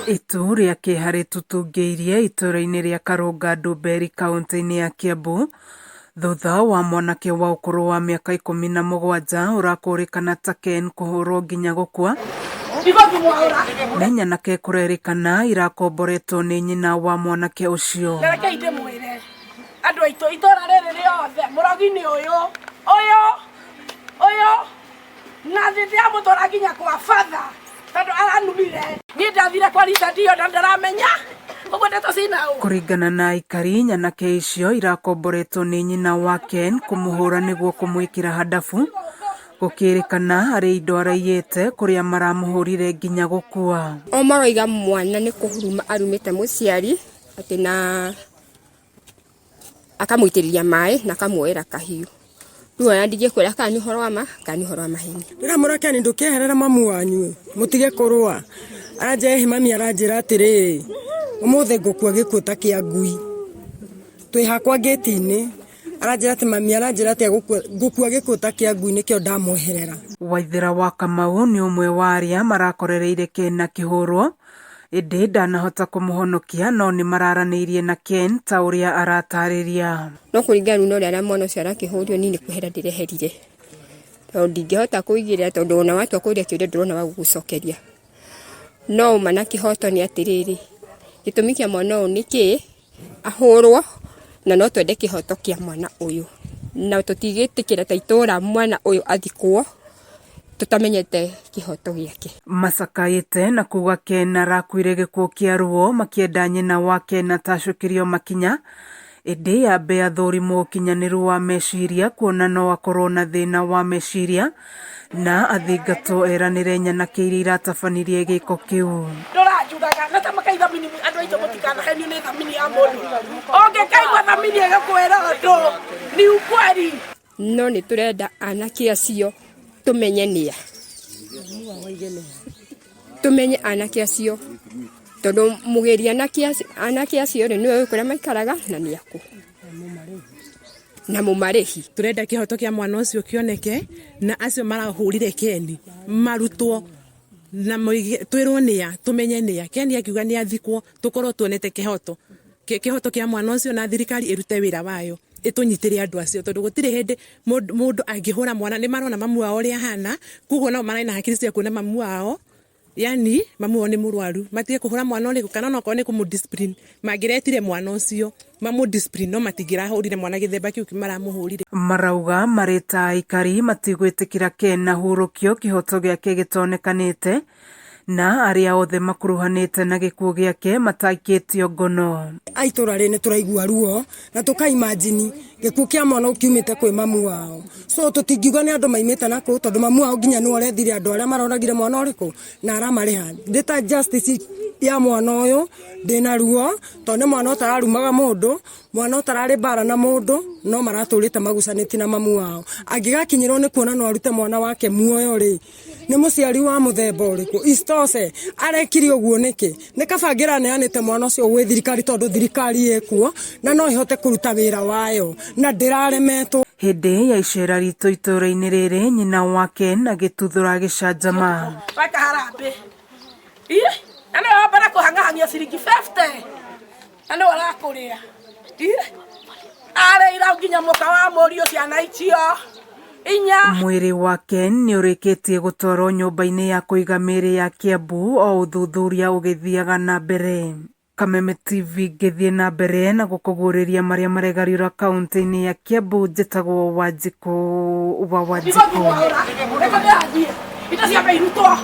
Itu rĩa kĩeha rĩtutungĩirie itũũra-inĩ rĩa Karũnga Ndumberi kaũntĩ-inĩ ya Kiambu thutha wa mwanake wa ũkũrũ wa mĩaka 17 ũrakũrĩkana ta Ken kũhũrwo nginya gũkua nĩ nyanake kũrerĩkana irakomboretwo nĩ nyina wa mwanake ũcio. Na rekei ndĩmwĩre andũ aitũ itũra rĩrĩ rĩothe mũrogi nĩ ũyũ ũyũ ũyũ na ndĩramũtwara nginya kwa batha tondũ aranumire niĩ ndathire kwa Richard iyo na ndaramenya ũguo ndeto cina ũ. Kũringana na aikari, nyanake icio irakomboretwo nĩ nyina wa Ken kũmũhũra nĩguo kũmwĩkĩra handabu gũkĩrĩkana harĩ indo araiyĩte kũrĩa maramũhũrire nginya gũkua. O maroiga mwana nĩ kũhuruma arumĩte mũciari atĩ na akamũitĩrĩria maĩ na akamuoera kahiũ. Rĩu ona ndingĩkwĩra kana nĩ ũhoro wa ma kana nĩ ũhoro wa maheni. Ndĩramwĩra Ken ndũkĩeherere mamu wanyu mũtige kũrũa. Aranjĩra ĩhĩ mami aranjĩra atĩrĩrĩ ũmũthĩ ngũkua gĩkuũ ta kĩa ngui. Twĩ hakwa ngĩti-inĩ aranjĩra atĩ mami aranjĩra atĩ ngũkua gĩkuũ ta kĩa ngui nĩkĩo ndamweherera. Waithera wa Kamau nĩ ũmwe wa arĩa marakorereire Ken akĩhũrwo ĩndĩ ndanahota kũmũhonokia no nĩ mararanĩirie na Ken ta ũrĩa aratarĩria. No kũringana rĩu na ũrĩa mwana ũcio arakĩhũrio niĩ nĩ kwehera ndĩreherire. Tondũ ndingĩhota kũigĩrĩra tondũ ona watua kũria kĩũria ndũrona wa gũgũcokeria. No ũma na kĩhoto nĩ atĩrĩrĩ, gĩtũmi kĩa mwana ũyũ nĩ kĩĩ, ahũrwo na no twende kĩhoto kĩa mwana ũyũ. Na tũtigĩtĩkĩra ta itũra mwana ũyũ athikwo tũtamenyete kĩhoto gĩake. Macakaĩte na kuga Ken arakuire gĩkuũ kĩa ruo makĩenda nyina wa Ken atacũkĩrio makinya ĩndĩ ambe athũrimwo ũkinyanĩru wa meciria kuona no akorwo na thĩna wa meciria na athingatwo eranĩre nyanake iria iratabanirie gĩko kĩu. Ndũranjuraga na ta makai thamini andũ aitũ mũtikanahenio nĩ thamini ya mũndũ. Ũngĩkaigua thamini ĩgĩkwĩra ũndũ ni ukweli. No nĩ tũrenda anake acio tũmenye nĩa. Tũmenye anake acio tondũ mũgĩri anake acio rĩ nĩwe ũĩ kũrĩa maikaraga na nĩ akũ na mũmarĩhi. Tũrenda kĩhoto kĩa mwana ũcio kĩoneke na acio marahũrire Ken marutwo na twĩrwo nĩa tũmenye nĩa. Ken akiuga nĩ athikwo tũkorwo tuonete kĩhoto. Kĩhoto kĩa mwana ũcio na thirikari ĩrute wĩra wayo ĩtũnyitĩre andũ acio tondũ gũtirĩ hĩndĩ mũndũ angĩhũra mwana nĩ marona mamu wao ũrĩa ahana koguo nao marĩ na hakiri cia kuona mamu wao yani mamu wao nĩ mũrwaru matige kũhũra mwana ũrĩkũ kana onokorwo nĩ kũmũ discipline mangĩretire mwana ũcio mamũ discipline no matingĩrahũrire mwana gĩthemba kĩu maramũhũrire. Marauga marĩ ta aikari matigwĩtĩkĩra Ken ahurũkio kĩhoto gĩake gĩtonekanĩte na arĩa othe makuruhanĩte na gĩkuũ gĩake mataikĩtio ngono. A itũra rĩrĩ nĩ tũraigua ruo na tũka imagine gĩkuũ kĩa mwana kiumĩte kwĩ mamu wao. So tũtingiuga nĩ andũ maimĩte na kũu tondũ mamu wao nginya nĩwe ũrethire andũ arĩa maroragire mwana ũrĩkũ na aramarĩha. Ndĩ ta justice ya mwana ũyũ ndĩna ruo tondũ nĩ mwana ũtararumaga mũndũ, mwana ũtararĩ mbara na mũndũ no maratũrĩte magucanĩtie na mamu wao. Angĩgakinyĩrwo nĩ kuona no arute mwana wake muoyo rĩ, nĩ mũciari wa mũthemba ũrĩkũ? Isitoshe arekire ũguo nĩkĩ? Nĩ kaba angĩraneanĩte mwana ũcio gwĩ thirikari tondũ thirikari ĩkuo na no ĩhote kũruta wĩra wayo na ndĩraremetwo. Hĩndĩ ya icera ritũ itũũra-inĩ rĩrĩ nyina wa Ken agĩtuthũra gĩcanjama. Weka harambĩ. Ih, na nĩwe wa mbere kũhang'ahang'ia ciringi 50 na nĩwe ũrakũrĩa. Ih, arĩira nginya mũka wa mũriũ ciana icio inya. Mwĩrĩ wa Ken nĩ ũrĩkĩtie gũtwarwo nyũmba-inĩ ya kũiga mĩĩrĩ ya Kiambu o ũthuthuria ũgĩthiaga na mbere. Kameme TV ngĩthiĩ na mbere na gũkũguũrĩria marĩa maregariũra kaũntĩ-inĩ ya Kiambu njĩtagwo Wanjikũ wa Wanjikũ. Indo ciambe irutwo.